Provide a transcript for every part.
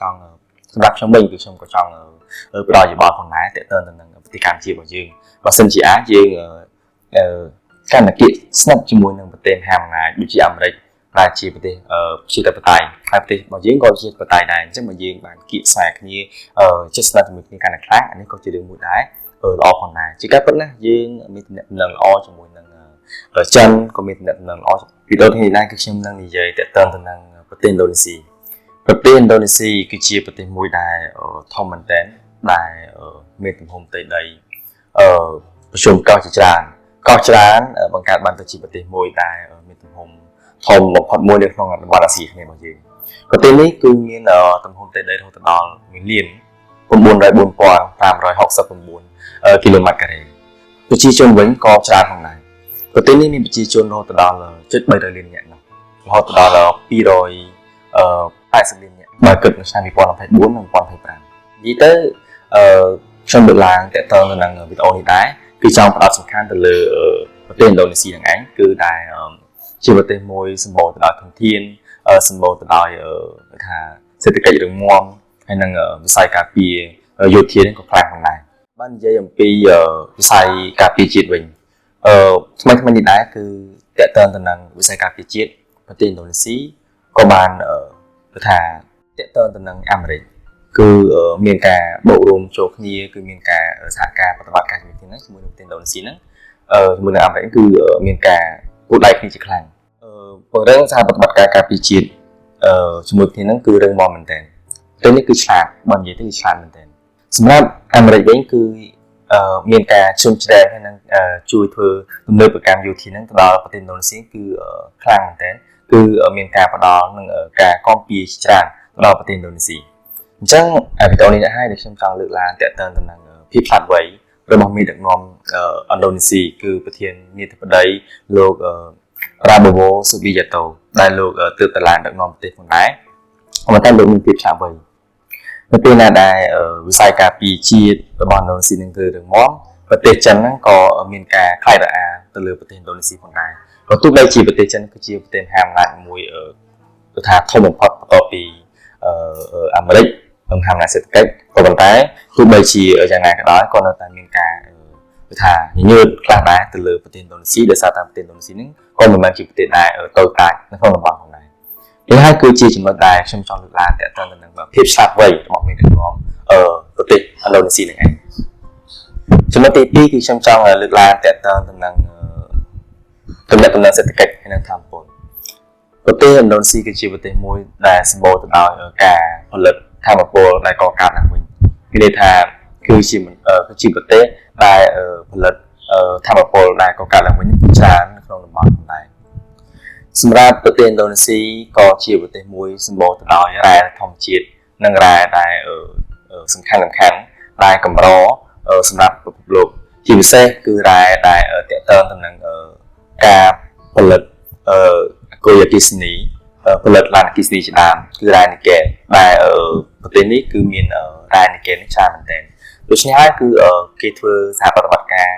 ចង់សម្រាប់ខ្ញុំវិញគឺខ្ញុំក៏ចង់ផ្ដល់យោបល់ផងដែរតើតើទៅនឹងប្រទេសកម្ពុជារបស់យើងបើសិនជាអាចយើងកាន់តែគៀកស្និទ្ធជាមួយនឹងប្រទេសមហាអំណាចដូចជាអាមេរិកដែលជាប្រទេសជាធិបតេយ្យហើយប្រទេសរបស់យើងក៏ជាធិបតេយ្យដែរអញ្ចឹងបើយើងបានគៀកខ្សែគ្នាជិតស្និទ្ធជាមួយគ្នាកាន់តែខ្លាំងអានេះក៏ជារឿងមួយដែរល្អផងដែរជាការពិតណាស់យើងមានទំនាក់ទំនងល្អជាមួយនឹងចិនក៏មានទំនាក់ទំនងល្អវីដេអូនេះដែរគឺខ្ញុំនឹងនិយាយទាក់ទងទៅនឹងប្រទេសឥណ្ឌូនេស៊ីប្រទេសឥណ្ឌូនេស៊ីគឺជាប្រទេសមួយដែលធំមែនទែនដែលមានទំហំផ្ទៃដីប្រជុំកោះជាច្រើនកោះច្រើនបង្កើតបានទៅជាប្រទេសមួយដែលមានទំហំធំបំផុតមួយនៅក្នុងតំបន់អាស៊ីអាគ្នេយ៍របស់យើងប្រទេសនេះគឺមានទំហំផ្ទៃដីរហូតដល់1លាន904,569គីឡូម៉ែត្រការ៉េប្រជាជនវិញក៏ច្រើនផងដែរប្រទេសនេះមានប្រជាជនរហូតដល់7.300លាននាក់នោះរហូតដល់280លាននាក់បើគិតនៅឆ្នាំ2024និង2025និយាយទៅអឺខ្ញុំលើកឡើងតទៅនឹងវីដេអូនេះដែរគឺចង់ផ្ដោតសំខាន់ទៅលើប្រទេសឥណ្ឌូនេស៊ីហ្នឹងឯងគឺដែលជាប្រទេសមួយសម្បូរទៅដោយធនធានសម្បូរទៅដោយថាសេដ្ឋកិច្ចរឹងមាំហើយនិងវិស័យការពារយោធាហ្នឹងក៏ខ្លាំងផងដែរបាននិយាយអំពីវិស័យការពារជាតិវិញអឺថ្មីថ្មីនេះដែរគឺតកតទៅនឹងវិស័យការពារជាតិប្រទេសឥណ្ឌូនេស៊ីក៏បានគឺថាតកតទៅនឹងអាមេរិកគឺមានការបូករួមចូលគ្នាគឺមានការសហការប្រតិបត្តិការជាមួយគ្នាហ្នឹងជាមួយនឹងប្រទេសឥណ្ឌូនេស៊ីហ្នឹងជាមួយនឹងអាមេរិកគឺមានការពូដៃគ្នាជាខ្លាំងពង្រឹងសហប្រតិបត្តិការការពារជាតិជាមួយគ្នាហ្នឹងគឺរឹងមាំមែនទែនទៅនេះគឺឆ្លាតបើនិយាយទៅគឺឆ្លាតមែនទែនសម្រាប់អាមេរិកវិញគឺមានការជ្រោមជ្រែងហើយនឹងជួយធ្វើទំនើបកម្មយោធាហ្នឹងទៅដល់ប្រទេសឥណ្ឌូនេស៊ីគឺខ្លាំងមែនទែនគឺមានការផ្ដល់និងការគាំពារច្រើនទៅដល់ប្រទេសឥណ្ឌូនេស៊ីអញ្ចឹងវីដេអូនេះហើយដែលខ្ញុំចង់លើកឡើងទាក់ទងទៅនឹងភាពឆ្លាតវៃរបស់មេដឹកនាំឥណ្ឌូនេស៊ីគឺប្រធានាធិបតីលោកប្រាបូវ៉ូស៊ូប៊ីយ៉ាតូដែលលោកទើបតែឡើងដឹកនាំប្រទេសផងដែរប៉ុន្តែលោកមានភាពឆ្លាតវៃនៅពេលណាដែលវិស័យការពារជាតិរបស់ឥណ្ឌូនេស៊ីនឹងគឺរឹងមាំប្រទេសចិនហ្នឹងក៏មានការខ្លាចរអាទៅលើប្រទេសឥណ្ឌូនេស៊ីផងដែរបើទោះបីជាប្រទេសចិនគឺជាប្រទេសមហាអំណាចមួយគឺថាធំបំផុតបន្ទាប់ពីអាមេរិកមហាអំណាចសេដ្ឋកិច្ចក៏ប៉ុន្តែទោះបីជាយ៉ាងណាក៏ដោយក៏នៅតែមានការគឺថាញញើតខ្លះដែរទៅលើប្រទេសឥណ្ឌូនេស៊ីដោយសារតែប្រទេសឥណ្ឌូនេស៊ីហ្នឹងក៏មិនមែនជាប្រទេសដែលតូចតាចនៅក្នុងតំបន់ផងដែរនេះហើយគឺជាចំណុចដែលខ្ញុំចង់លើកឡើងទាក់ទងទៅនឹងភាពឆ្លាតវៃរបស់មេដឹកនាំប្រទេសឥណ្ឌូនេស៊ីហ្នឹងឯងចំណុចទី2គឺខ្ញុំចង់លើកឡើងទាក់ទងទៅនឹងទំនាក់ទំនងសេដ្ឋកិច្ចហើយនិងធម្មពលប្រទេសឥណ្ឌូនេស៊ីគឺជាប្រទេសមួយដែលសម្បូរទៅដោយការផលិតធម្មពលដែលកកើតឡើងវិញមានន័យថាគឺជាប្រទេសដែលផលិតធម្មពលដែលកកើតឡើងវិញគឺច្រើននៅក្នុងតំបន់ផងដែរសម្រាប់ប្រទេសឥណ្ឌូនេស៊ីក៏ជាប្រទេសមួយសម្បូរទៅដោយរ៉ែធម្មជាតិនិងរ៉ែដែលសំខាន់សំខាន់ដែលកម្រសម្រាប់ពិភពលោកជាពិសេសគឺរ៉ែដែលទាក់ទងទៅនឹងការផលិតអគុយអគ្គិសនីផលិតឡានអគ្គិសនីជាដើមគឺរ៉ែនីកែលដែលប្រទេសនេះគឺមានរ៉ែនីកែលនេះច្រើនមែនទែនដូច្នេះហើយគឺគេធ្វើសហប្រតិបត្តិការ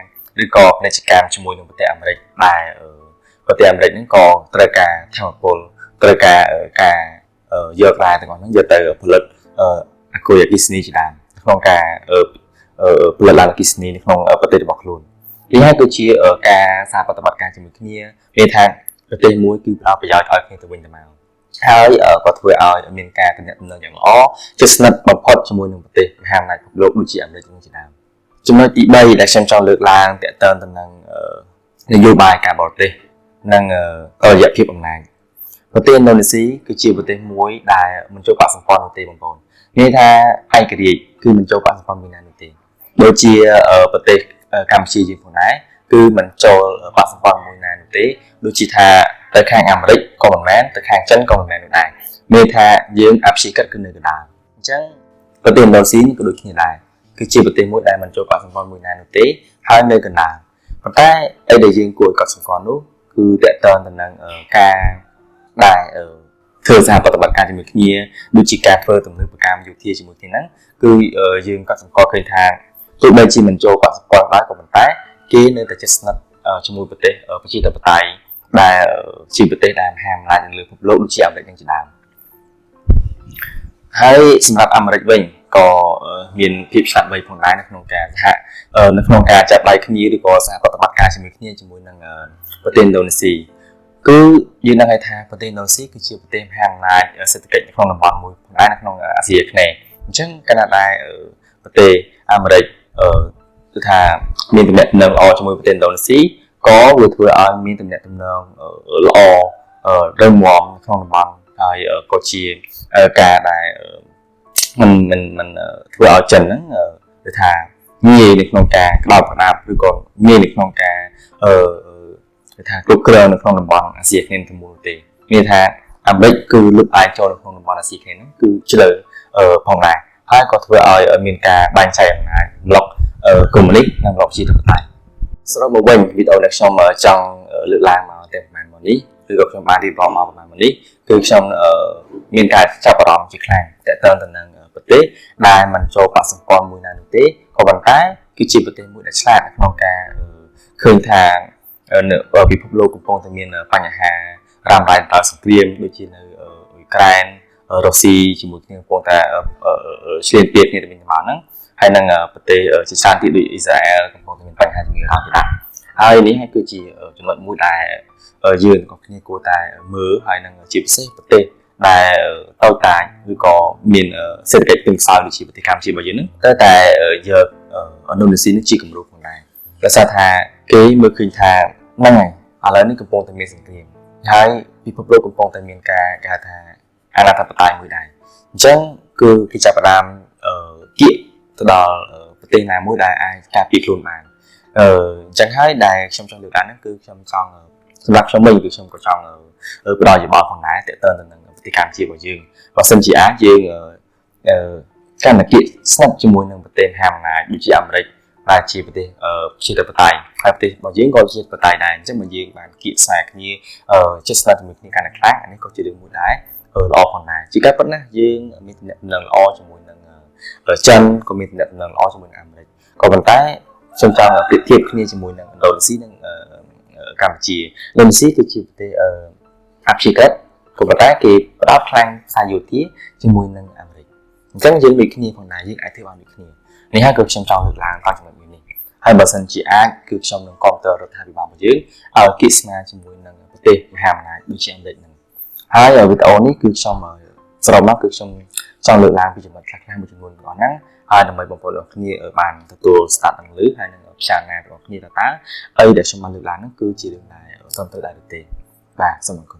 ឬក៏ពាណិជ្ជកម្មជាមួយនឹងប្រទេសអាមេរិកដែលប្រទេសអាមេរិកហ្នឹងក៏ត្រូវការធម្មពលត្រូវការការយករ៉ែទាំងអស់ហ្នឹងយកទៅផលិតអគុយអគ្គិសនីជាដើមក្នុងការផលិតឡានអគ្គិសនីនៅក្នុងប្រទេសរបស់ខ្លួននេះហើយគឺជាការសហប្រតិបត្តិការជាមួយគ្នាមានថាប្រទេសមួយគឺផ្ដល់ប្រយោជន៍ឲ្យគ្នាទៅវិញទៅមកហើយក៏ធ្វើឲ្យមានការទំនាក់ទំនងយ៉ាងល្អជិតស្និទ្ធបំផុតជាមួយនឹងប្រទេសមហាអំណាចពិភពលោកដូចជាអាមេរិកជាដើមចំណុចទី3ដែលខ្ញុំចង់លើកឡើងទាក់ទងទៅនឹងនយោបាយការបរទេសនិងតុល្យភាពអំណាចប្រទេសឥណ្ឌូនេស៊ីគឺជាប្រទេសមួយដែលមិនចូលបក្សសម្ព័ន្ធនោះទេបងប្អូនមានន័យថាឯករាជ្យគឺមិនចូលបក្សសម្ព័ន្ធមួយណានោះទេដូចជាប្រទេសកម្ពុជាយើងផងដែរគឺមិនចូលបក្សសម្ព័ន្ធមួយណានោះទេដូចជាថាទៅខាងអាមេរិកក៏មិនមែនទៅខាងចិនក៏មិនមែននោះដែរមានថាយើងអព្យាក្រឹតគឺនៅកណ្ដាលអញ្ចឹងប្រទេសឥណ្ឌូនេស៊ីក៏ដូចគ្នាដែរគឺជាប្រទេសមួយដែលមិនចូលបក្សសម្ព័ន្ធមួយណានោះទេហើយនៅកណ្ដាលប៉ុន្តែអីដែលយើងគួរឲ្យកត់សម្គាល់នោះគឺតកតងទៅនឹងការដែលធ្វើសហប្រតិបត្តិការជាមួយគ្នាដូចជាការធ្វើទំនើបកម្មយោធាជាមួយគ្នាហ្នឹងគឺយើងកត់សម្គាល់ឃើញថាទោះបីជាមិនចូលបក្សសម្ព័ន្ធដែរក៏ប៉ុន្តែគេនៅតែជិតស្និទ្ធជាមួយប្រទេសប្រជាធិបតេយ្យដែលជាប្រទេសដែលមហាអំណាចនៅលើពិភពលោកដូចជាអាមេរិកនឹងជាដើម ហើយសម្រាប់អាមេរិកវិញក៏មានភាពឆ្លាតវៃផងដែរនៅក្នុងការសហនៅក្នុងការចាប់ដៃគ្នាឬក៏សហប្រតិបត្តិការជាមួយគ្នាជាមួយនឹងប្រទេសឥណ្ឌូនេស៊ីគឺយើងដឹងហើយថាប្រទេសឥណ្ឌូនេស៊ីគឺជាប្រទេសមហាអំណាចសេដ្ឋកិច្ចនៅក្នុងតំបន់មួយផងដែរនៅក្នុងអាស៊ីអាគ្នេយ៍អញ្ចឹងកាលណាដែលប្រទេសអាមេរិកគឺថាមានទំនាក់ទំនងល្អជាមួយប្រទេសឥណ្ឌូនេស៊ីក៏វាធ្វើឲ្យមានទំនាក់ទំនងល្អរឹងមាំក្នុងតំបន់ហើយក៏ជាការដែលមិនមិនមិនធ្វើឲ្យចិនហ្នឹងគឺថាងាយនៅក្នុងការក្តោបក្តាប់ឬក៏ងាយនៅក្នុងការអឺគឺថាគ្រប់គ្រងនៅក្នុងតំបន់អាស៊ីអាគ្នេយ៍ទាំងមូលទេមានថាអាមេរិកគឺលុបអាចចូលនៅក្នុងតំបន់អាស៊ីអាគ្នេយ៍ហ្នឹងគឺជ្រៅផងដែរហើយក៏ធ្វើឲ្យមានការបែងចែកអំណាចប្លុកកុម្មុយនីសនិងប្លុកប្រជាធិបតេយ្យសរុបមកវិញវីដេអូដែលខ្ញុំចង់លើកឡើងមកតែប្រហែលមកនេះឬក៏ខ្ញុំបានរៀបរាប់មកប្រហែលមកនេះគឺខ្ញុំមានការចាប់អារម្មណ៍ជាខ្លាំងទាក់ទងទៅនឹងប្រទេសដែលមិនចូលបក្សសម្ព័ន្ធមួយណានោះទេក៏ប៉ុន្តែគឺជាប្រទេសមួយដែលឆ្លាតក្នុងការឃើញថានៅពិភពលោកកំពុងតែមានបញ្ហារ៉ាំរ៉ៃដោយសង្គ្រាមដូចជានៅអ៊ុយក្រែនរុស្ស៊ីជាមួយគ្នាកំពុងតែឈ្លានពានគ្នាទៅវិញទៅមកហ្នឹងហើយនឹងប្រទេសជាច្រើនទៀតដូចអ៊ីស្រាអែលកំពុងតែមានបញ្ហាជាមួយអ៊ីរ៉ង់ទៀតដែរហើយនេះហើយគឺជាចំណុចមួយដែលយើងក៏គ្នាគួរតែមើលហើយនឹងជាពិសេសប្រទេសដែលតូចតាចឬក៏មានសេដ្ឋកិច្ចទន់ខ្សោយដូចជាប្រទេសកម្ពុជារបស់យើងហ្នឹងត្រូវតែយកឥណ្ឌូនេស៊ីនេះជាគំរូផងដែរដោយសារថាគេមើលឃើញថាហ្នឹងហើយឥឡូវនេះកំពុងតែមានសង្គ្រាមហើយពិភពលោកកំពុងតែមានការគេហៅថាអាណាធិបតេយ្យមួយដែរអញ្ចឹងគឺគេចាប់ផ្ដើមគៀកទៅដល់ប្រទេសណាមួយដែលអាចការពារខ្លួនបានអញ្ចឹងហើយដែលខ្ញុំចង់លើកឡើងហ្នឹងគឺខ្ញុំចង់សម្រាប់ខ្ញុំវិញគឺខ្ញុំក៏ចង់ផ្ដល់យោបល់ផងដែរទាក់ទងទៅនឹងប្រទេសកម្ពុជារបស់យើងបើសិនជាអាចយើងកាន់តែគៀកស្និទ្ធជាមួយនឹងប្រទេសមហាអំណាចដូចជាអាមេរិកដែលជាប្រទេសប្រជាធិបតេយ្យហើយប្រទេសរបស់យើងក៏ជាប្រទេសដែរអញ្ចឹងបើយើងបានគៀកខ្សែគ្នាជិតស្និទ្ធជាមួយគ្នាកាន់តែខ្លាំងអានេះក៏ជារឿងមួយដែរល្អផងដែរជាការពិតណាស់យើងមានទំនាក់ទំនងល្អជាមួយនឹងចិនក៏មានទំនាក់ទំនងល្អជាមួយនឹងអាមេរិកក៏ប៉ុន្តែខ្ញុំចង់ប្រៀបធៀបគ្នាជាមួយនឹងឥណ្ឌូនេស៊ីនិងកម្ពុជាឥណ្ឌូនេស៊ីគឺជាប្រទេសអព្យាក្រឹតក៏ប៉ុន្តែគេផ្ដោតខ្លាំងផ្សាយយោធាជាមួយនឹងអាមេរិកអញ្ចឹងយើងដូចគ្នាផងដែរយើងអាចធ្វើបានដូចគ្នានេះហើយគឺខ្ញុំចង់លើកឡើងតាមចំណុចមួយនេះហើយបើសិនជាអាចគឺខ្ញុំនឹងគាំទ្ររដ្ឋាភិបាលរបស់យើងឲ្យគៀកស្មាជាមួយនឹងប្រទេសមហាអំណាចដូចជាអាមេរិកហ្នឹងហើយវីដេអូនេះគឺខ្ញុំសរុបមកគឺខ្ញុំចង់លើកឡើងពីចំណុចខ្លះៗមួយចំនួនទាំងអស់ហ្នឹងហើយដើម្បីបងប្អូនអរគ្នាបានទទួលស្ដាប់នឹងឮហើយនឹងពិចារណារបស់គ្នាតើអីដែលខ្ញុំបានលើកឡើងហ្នឹងគឺជារឿងដែលត្រឹមត្រូវដែរឬទេបាទសូមអរគុណ។